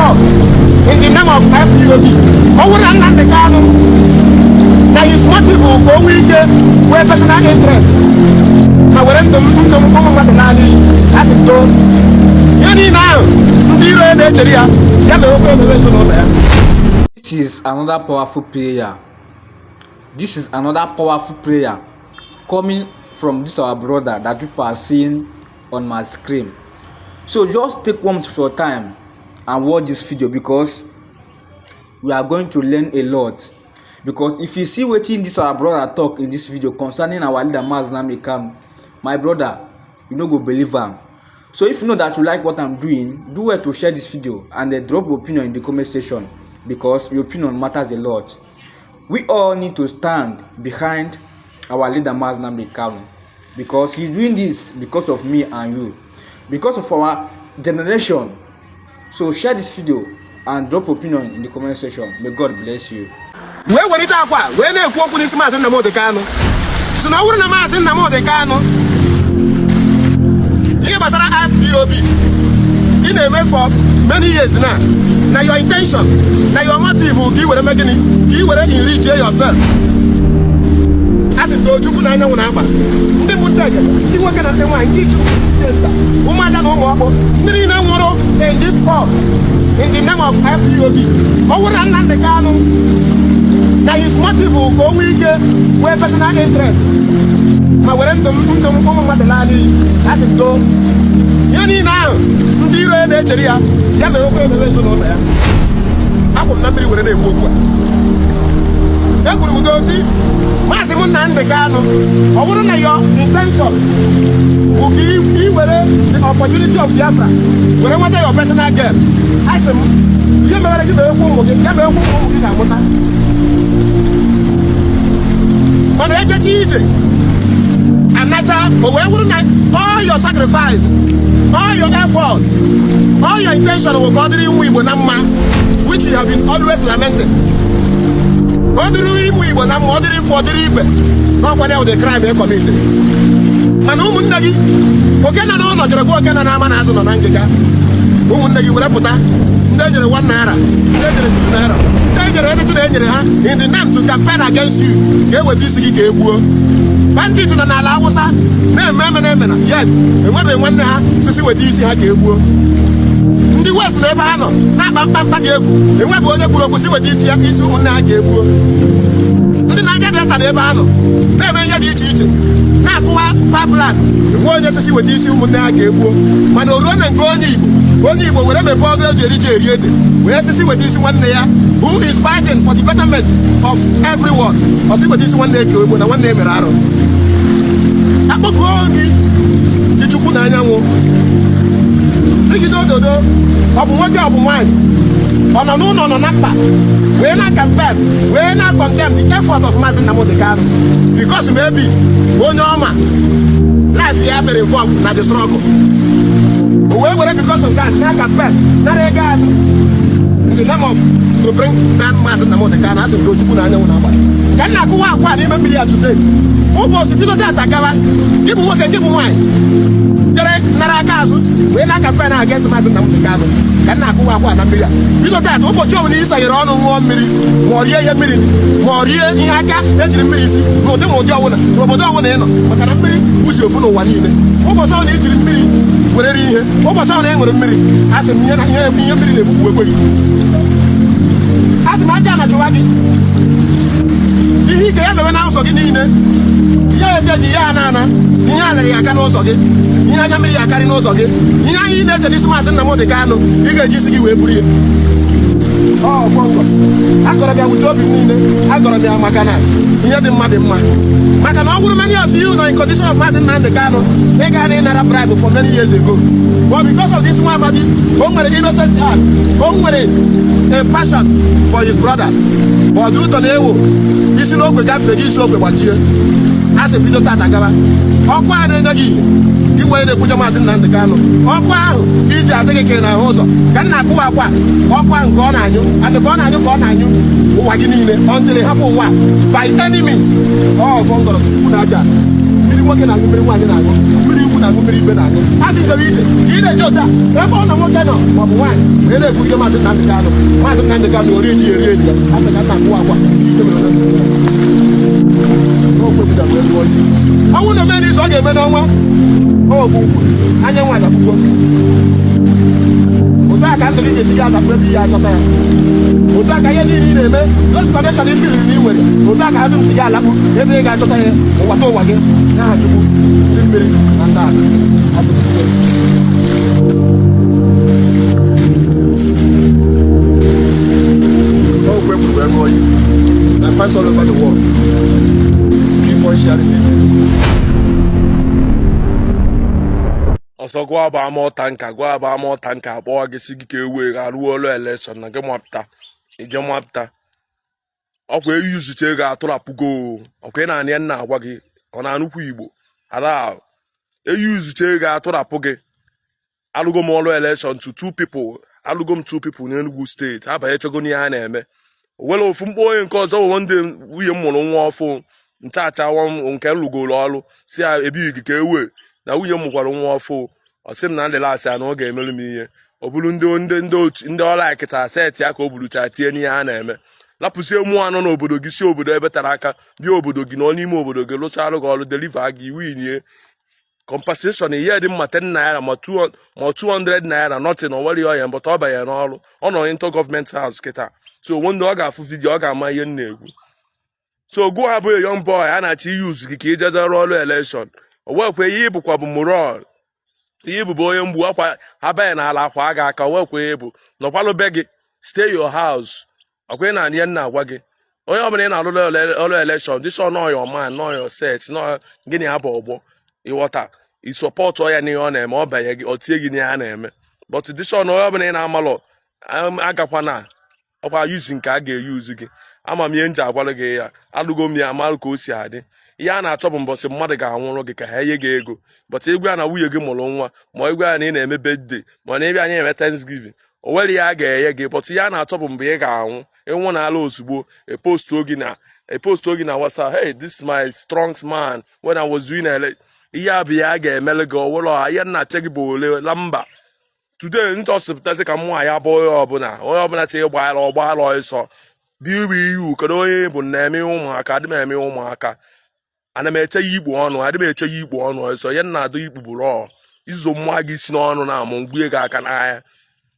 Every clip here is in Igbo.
cause in the name of IPOB, ọ bụrụ na Nnamdi Kanu na his motive bụ ka o nwee ike nwee personal interest ma were ndụ ndụ ụmụ mmadụ naanị a sị too ihe niile ahụ ndị iro ya na-echere ya, ya mere okwu emebe ezinụlọ ya. This is another powerful prayer. This is another powerful prayer coming from this our brother that people are seeing on my screen. So just take one of your time and watch this video, because we are going to learn a lot. Because if you see wetin this our brother talk in this video concerning our leader Mazi Nnamdi Kanu, my brother, you no go believe am. So if you know that you like what I'm doing, do well to share this video and then drop your opinion in the comment section, because your opinion matters a lot. We all need to stand behind our leader Mazi Nnamdi Kanu, because he's doing this because of me and you, because of our generation. So share this video and drop opinion in the comment section. May God bless you. Wee welite akwa wee na-ekwu okwu n'isi Maazị Nnamdi Kanu, si na ọ bụrụ na Maazị Nnamdi Kanu, ihe gbasara IPOB ị na-eme for many years na na your intention na your motive bụ ka ị were mee gịnị? Ka ị were enrich yourself. A sị m Chukwu na anyanwụ na-agba ndị bụ ndị ege, ndị nwoke na ndị nwaanyị, ndị ichie nta, ụmụada na ụmụ ọkpụ, ndị niile nwụrụ in this cause in the name of IPOB, ọ bụrụ na Nnamdi Kanu na his motive bụ ka o nwee ike nwee personal interest ma were ndụ ndụ ụmụ mmadụ naanị a sị too ihe niile ahụ ndị iro ya na-echere ya, ya mere okwu emebe ezinụlọ ya. Akwụ m na mmiri were na-ekwu okwu a. Ekwuru m dozi Maazị m Nnamdi Kanu, ọ bụrụ na your intention bụ ka ị were the opportunity of Biafra were nweta your personal gain, asị m ihe mere gị ma ekwu ụmụ gị, ya ma ekwu ụmụ gị ga-amụta. Mana ejechi ije anacha, o wee bụrụ na all your sacrifice, all your effort, all your intention bụ ka ọ dịrị ụmụ Igbo na mma, which you have been always lamenting, ka ọ dịrị ụmụ Igbo na mma, ọ dịrị ikwu, ọ dịrị ibe, n'ọkwa ya the crime e commit. Mana ụmụnne gị, oke nọ n'ụlọ jere gwa oke nọ n'ama na azụ nọ na ngịga. Ụmụnne gị were pụta, ndị e nyere ₦1, ndị e nyere ₦2, ndị e nyere edetu na e nyere ha in the name to campaign against you, ga-eweta isi gị ka e gbuo. Bandit nọ n'ala Awụsa na-eme eme na eme na yet enwebeghị nwanne ha sisi weta isi ha ka e gbuo. Ndị West na ebe ha nọ na-akpa mkpamkpa dị egwu, enwebeghị onye kwuru okwu si weta isi ya, isi ụmụnne ha ka e gbuo. Ndị Niger Delta na ebe ha nọ na-eme ihe dị iche iche, na-akụwa pipeline, enwe onye sisi weta isi ụmụnne ha ka e gbuo. Mana o ruo na nke onye Igbo, onye Igbo were mepee ọnụ eji eri ji eri ede wee sisi weta isi nwanne ya who is fighting for the betterment of everyone, ọsị weta isi nwanne ya ka egbuo, na nwanne ya mere arụ. Akpọkuo gị si Chukwu na anyanwụ rigide ododo, ọ bụ nwoke, ọ bụ nwaanyị, ọ nọ n'ụlọ, nọ na mba, wee na campaign, wee na condemn the effort of Maazị Nnamdi Kanu, because maybe onye ọma life ya mere involve na the struggle, o wee were because of that na campaign nara ego azụ in the name of to bring down Maazị Nnamdi Kanu. Asị m Chukwu na anyanwụ na-agba ka m na-akụwa akwa n'ime mmiri ya today, ụbọchị bido tata gawa, gị bụ nwoke, gị bụ nwaanyị jere nara aka azụ wee na campaign against Maazị Nnamdi Kanu, ka m na-akụwa akwa na mmiri a, bido tata, ụbọchị ọbụla ị sanyere ọnụ ṅụọ mmiri, ma ọ rie ihe mmiri, ma ọ rie ihe aka ejiri mmiri si n'ụdị ma ụdị ọbụla n'obodo ọbụla ị nọ, maka na mmiri bụzi ofu n'ụwa niile, ụbọchị ọbụla i jiri mmiri were rie ihe, ụbọchị ọbụla e nwere mmiri, asị m ihe na ihe ihe mmiri na-egbugbu ekweghị, asị m aja na chụwa gị, ihe ike ya mewe na ụzọ gị niile, ihe ejeji ya na-ana, ihe alịrị ya aka n'ụzọ gị, ihe anya mmiri ya akarị n'ụzọ gị, ihe anyị na-eche n'isi Maazị Nnamdi Kanu, ị ga-eji isi gị wee buru ya. Ọ gwọngọ agọrọ m ya wute obi m niile, agọrọ m ya maka na ihe dị mma dị mma, maka na ọ bụrụ many of you nọ in condition of Maazị Nnamdi Kanu, ị ga na ịnara bribe for many years ago, but because of this nwa amadi, o nwere innocent heart, o nwere a passion for his brothers, ọ dị ụtọ na ewu isi n'ogwe gafee gị, isi ogwe gbajie. A sị bido tata gaba, ọkụ a na-enye gị ihe gị nwere na-ekwuje Maazị Nnamdi Kanu, ọkụ ahụ iji adịghị ka ị na-ahụ ụzọ, ka m na-akụwa akwa ọkụ ahụ nke ọ na-anyụ adị, ka ọ na-anyụ, ka ọ na-anyụ ụwa gị niile until hapụ ụwa by any means. Ọ ọfọ ngọrọ Chukwu na aja mmiri nwoke na-aṅụ, mmiri nwaanyị na-aṅụ mmiri, ikwu. na-aṅụ mmiri igwe na-aṅụ. A sị njem ije ka ị na-eje otu a, ebe ọ na nwoke nọ maọbụ nwaanyị wee na-ekwugide Maazị Nnamdị Kanụ, Maazị Nnamdị Kanụ ori ji eri eri ya. A sị ka nna akwụwa akwa ike mere onye n'okwu ebuda wee lụọ iyi. Ọnwụ na-eme n'izu, ọ ga-eme n'ọnwa ogbu anyanwụ adakpugo. Otu a ka ndụ gị ga-esi gị adakpu ebe ihe achọta ya. Otu a ka ihe niile ị na-eme, those connection isi riri na ị nwere, otu a ka ha dum si gị alakpu ebe ị ga-achọta ya. Ụwa ụwa gị n'aha Chukwu, ndị mmiri na ndị ala. Asị m ise. Okwu ekwuru wee ṅụọ iyi. My fans all over the world, keep on sharing this video. Ọsọ gụọ bụ ama ọta nka, gụọ bụ ama ọta nka, akpọọ gị si gị ka e wee arụọ ọrụ election na gị mapụta ije mapụta ọkwa eyuzucha ego atụrapụgo. Ọkwa ị na-anị nna agwa gị, ọ na-anụkwu Igbo ara ahụ. Eyuzucha ego atụrapụ gị. Alụgo m ọrụ election to two people, alụgo m two people n'Enugu steeti, abanyechego n'ihe a na-eme. O nwere ofu mkpọ onye nke ọzọ wụ ndị nwunye m mụrụ nwa ọfụ nchacha nke m lụgoro ọrụ si ya ebighị gị ka e wee na nwunye m mụkwara nwa ọfụ. Ọ sị m na nlelasị ya na ọ ga-emerụ m ihe. Ọ bụrụ ndị ndị ndị otu ndị ọrụ akịta set ya ka o burucha tie n'ihe a na-eme, lapụzie mụ anọ n'obodo gị, si obodo ebe tara aka bịa obodo gị, nọ n'ime obodo gị, lụcharụ gị ọrụ, deliver gị, winie compensation ihe dị mma 10 naira ma 200 naira, nothing. O nwere ọya mbọta ọ banyere n'ọrụ, ọ nọ into government house kịta. So onwe ndị ọ ga-afụ video, ọ ga-ama ihe m na-ekwu. So gụọ abụghị young boy a na-achọ iyuzu gị ka ije rụọ ọrụ election. O nwekwa ihe ịbụkwa bụ moron, ihe ịbụ bụ onye mgbu akwa abanye n'ala akwa a ga-aka. O nwekwa ihe ịbụ, nọkwalụ be gị, stay your house. Ọkwa ị na-anụ ihe m na-agwa gị? Onye ọbụla ị na-alụrụ ọrụ election, this one know your man, know your set, know gịnị ya bụ ọgbọ ịghọta ị support ya n'ihe ọ na-eme, ọ banye gị, ọ tie gị n'ihe a na-eme. But this one, onye ọbụla ị na-amalọ, agakwana ọkwa yuzi nke a ga-eyuzu gị. Ama m ihe m ji agwara gị ya, alụgo m ya, amalụ ka o si adị. Ihe a na-achọ bụ mbọsị mmadụ ga-anwụrụ gị ka ha nye gị ego. But ịgwa ya na nwunye gị mụrụ nwa, ma ịgwa ya na ị na-eme birthday, ma na ịbịa anyị eme Thanksgiving, o nwere ihe a ga-enye gị. But ihe a na-achọ bụ mgbe ị ga-anwụ, ịnwụ n'ala ozugbo, epostuo gị na WhatsApp, "Hey, this is my strong man when I was doing ele." Ihe a bụ ihe a ga-emere gị. Ọwụlọ ihe nna ache gị bụ ole la mba. Today nchọsịpụtasị ka mmụọ ya bụ onye ọbụla ti gbara ọgbara ọsọ bụ iwu. Kedu onye bụ na-eme ụmụaka? Adị m eme ụmụaka, ana m eche ya ikpu ọnụ, adị m eche ya ikpu ọnụ ọsọ. Ihe nna adụ ikpu bụ rọọ izo mmụọ gị si n'ọnụ na amụ mgbu gị aka n'anya.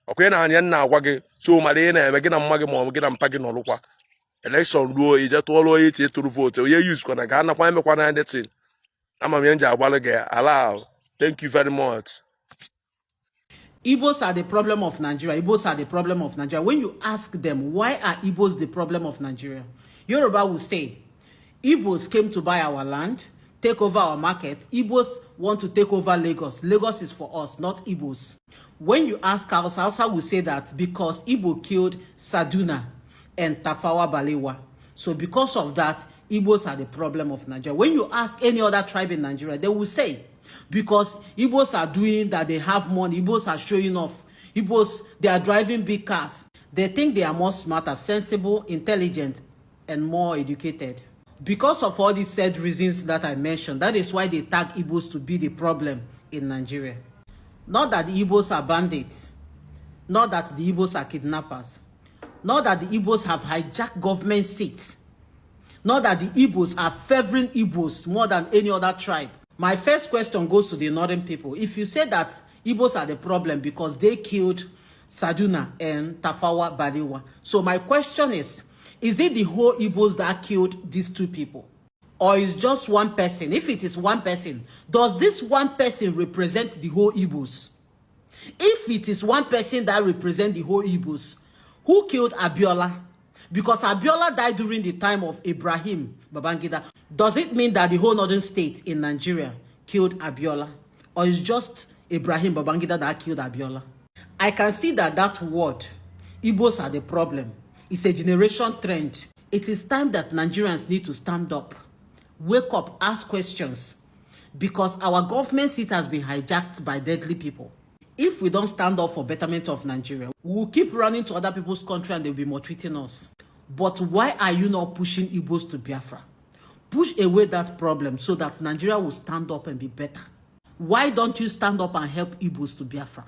Ọkwa ị na-anya nna agwa gị. So mara ihe na-eme gị na mma gị ma ọ bụ gị na mpa gị nọrụkwa. Election ruo, ije tụọrọ onye iti tụrụ vote, onye yuzkwana ga anakwa emekwana anything. Ama m ihe m ji agbalụ gị ala ahụ. Thank you very much. Igbos are the problem of Nigeria. Igbos are the problem of Nigeria. When you ask them, why are Igbos the problem of Nigeria? Yoruba will say, Igbos came to buy our land, take over our market. Igbos want to take over Lagos. Lagos is for us, not Igbos. When you ask Hausa, Hausa will say that because Igbo killed Sardauna and Tafawa Balewa. So because of that, Igbos are the problem of Nigeria. When you ask any other tribe in Nigeria, they will say, because Igbos are doing that, they have money, Igbos are showing off, Igbos, they are driving big cars. They think they are more smarter, sensible, intelligent, and more educated. Because of all these said reasons that I mentioned, that is why they tag Igbos to be the problem in Nigeria. Not that the Igbos are bandits, not that the Igbos are kidnappers, not that the Igbos have hijacked government seats, not that the Igbos are favoring Igbos more than any other tribe. My first question goes to the northern people. If you say that Igbos are the problem because they killed Sardauna and Tafawa Balewa, so my question is it the whole Igbos that killed these two people? Or is just one person? If it is one person, does this one person represent the whole Igbos? If it is one person that represents the whole Igbos, who killed Abiola? Because Abiola died during the time of Ibrahim Babangida. Does it mean that the whole northern state in Nigeria killed Abiola? Or is just Ibrahim Babangida that killed Abiola? I can see that that word, Igbos are the problem, is a generation trend. It is time that Nigerians need to stand up, wake up, ask questions, because our government seat has been hijacked by deadly people. If we don't stand up for betterment of Nigeria, we will keep running to other people's country and they'll be maltreating us. But why are you not pushing Igbos to Biafra? Push away that problem so that Nigeria will stand up and be better. Why don't you stand up and help Igbos to Biafra?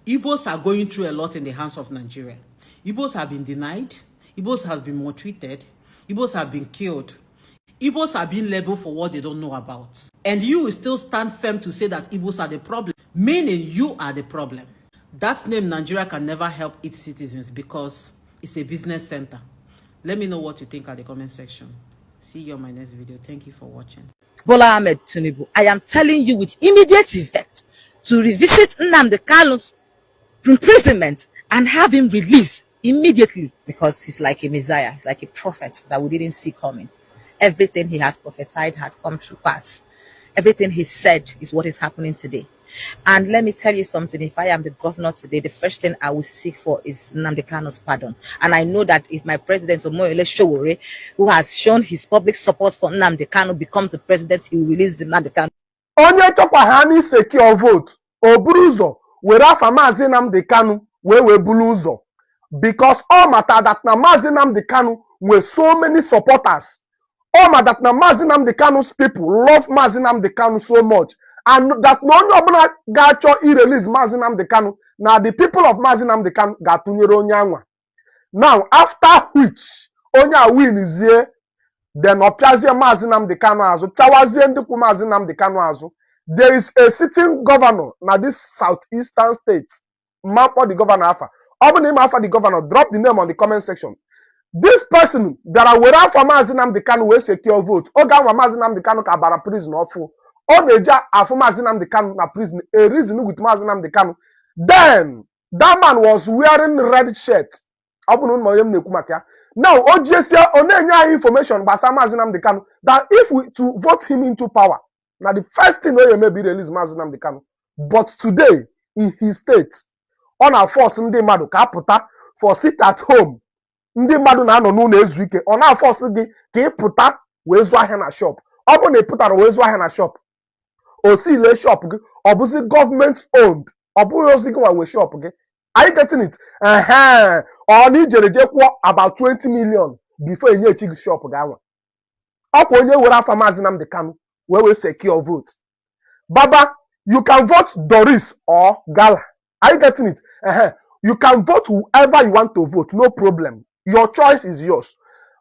Igbos are going through a lot in the hands of Nigeria. Igbos have been denied. Igbos have been maltreated. Igbos have been killed. Igbos are being labeled for what they don't know about. And you will still stand firm to say that Igbos are the problem, meaning you are the problem. That name, Nigeria, can never help its citizens because it's a business center. Let me know what you think at the comment section. See you on my next video. Thank you for watching. Bola Ahmed Tinubu, I am telling you with immediate effect to revisit Nnamdi Kanu's imprisonment and have him released immediately, because he's like a messiah, he's like a prophet that we didn't see coming. Everything he has prophesied has come to pass. Everything he said is what is happening today. And let me tell you something, if I am the governor today, the first thing I will seek for is Nnamdi Kanu's pardon. And I know that if my president, Omoyele Sowore, who has shown his public support for Nnamdi Kanu, becomes the president, he will release the Nnamdi Kanu. Onye chọkwa ha na secure vote, o buru ụzọ were afa Maazị Nnamdi Kanu wee buru ụzọ, because ọ mata that na Maazị Nnamdi Kanu nwere so many supporters. Ọ ma that na Maazị Nnamdi Kanu's people love Maazị Nnamdi Kanu so much, and that na onye ọbụla ga-achọ irelease Maazị Nnamdi Kanu, na the people of Maazị Nnamdi Kanu ga-atụnyere onye anwa. Now, after which onye a winzie, then ọ pịazie Maazị Nnamdi Kanu azụ, pịawazie ndị kwu Maazị Nnamdi Kanu azụ. There is a sitting governor na this southeastern state. Mma mkpọ the governor afa. Ọ bụ na ịma afa the governor, drop the name on the comment section. This person bịara were afa Maazị Nnamdi Kanu wee secure vote. Oge anwa Maazị Nnamdi Kanu ka bara prison ọfụ, ọ na-eji afụ Maazị Nnamdi Kanu na prison, a reason with Maazị Nnamdi Kanu. Then that man was wearing red shirt. Ọ bụ na ụmụ onye m na-ekwu maka ya now, o jiesie, ọ na-enye anyị information gbasara Maazị Nnamdi Kanu, that if we to vote him into power, na the first thing o eme bụ release Maazị Nnamdi Kanu. But today, in his state, ọ na-force ndị mmadụ ka apụta for sit at home. Ndị mmadụ na-anọ n'ụlọ ezu ike, ọ na-aforce gị ka ị pụta wee zụọ ahịa na shop. Ọ bụrụ na ị pụtara wee zụọ ahịa na shop, o si lee shop gị, ọ bụzi gọọmenti owned, ọ bụghị ozi gị nwa nwe shop gị. Are you getting it? Ehe, ọ na ijere je kwụọ about 20 million before enyechi gị shop gị anwa. Ọkwa onye were afa Maazị Nnamdi Kanu wee secure vote. Baba, you can vote Doris or Gala. Are you getting it? Ehe, you can vote whoever you want to vote, no problem, your choice is yours.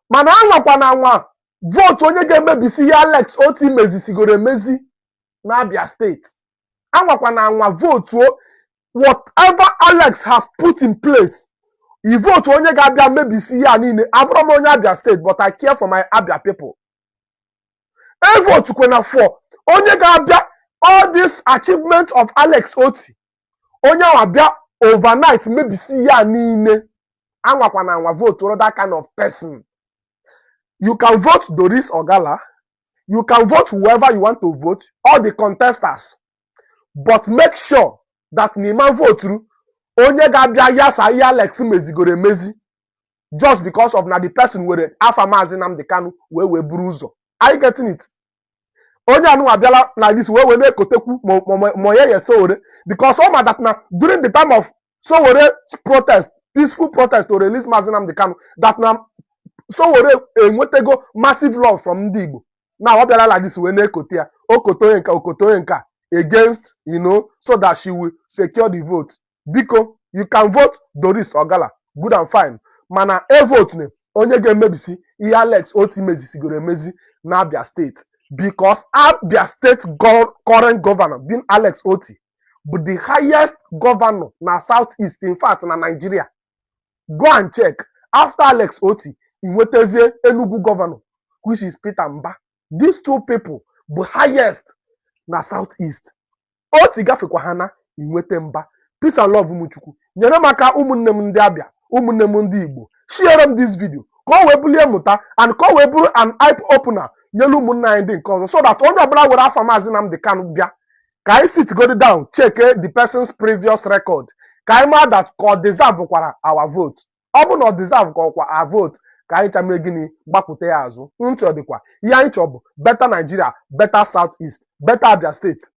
Mana anwakwa na anwa vote onye ga-emebisi ihe Alex Oti mezisigoro emezi n'Abia Steeti. Anwakwa na anwa votuo whatever Alex have put in place, i vote onye ga-abịa mebisi ihe a niile. Abụrụ m onye Abia Steeti, but I care for my Abia people. E vote kwena for onye ga-abịa, all this achievement of Alex Oti, onye ahụ abịa overnight mebisi ihe a niile. Anwakwa na anwa vote that kind of person. You can vote Doris Ogala, you can vote whoever you want to vote, all the contestants, but make sure that n'ịma voturu onye ga-abịa yasa ihe Alex mezigoro emezi, just because of na the person were afa Maazị Nnamdi Kanu wee buru ụzọ. Are you getting it? Onye anụ abịala na this wee na-ekotekwu ma onye ye Sowore, because ọ ma that na during the time of Sowore protest, peaceful protest to release Maazị Nnamdi Kanu, that na Sowore enwetego massive love from ndị Igbo. Na ọ bịara like this wee na-ekote ya, okote onye nka, okote onye nka against so that she will secure the vote. Biko, you can vote Doris Ogala, good and fine, mana e vote ne onye ga-emebisi ihe Alex Oti mezisigoro emezi na Abia Steeti, because Abia State current governor, being Alex Oti, bụ the highest governor na South East, in fact na Nigeria. Go and check. After Alex Oti, inwetazie Enugu governor, which is Peter Mba. These two people bụ highest na South East. Oti gafekwa ha na inweta Mba. Peace and love. Ụmụchukwu nyere m aka. Ụmụnne m ndị Abịa, ụmụnne m ndị Igbo, share m this video ka o wee bulie mmụta and ka o wee bụrụ an eye opener nyelu ụmụnne anyị ndị nke ọzọ, so that onye ọbụla were afa Maazị Nnamdi Kanu bịa, ka anyị sit godi down, check the person's previous record, ka anyị maa that ka ọ deserve kwara our vote. Ọ bụ na ọ deserve ka ọkwa our vote, ka anyị cha mee gịnị? Gbapụta ya azụ. Ntị ọ dịkwa ihe anyị chọ bụ better Nigeria, better South East, better Abia State.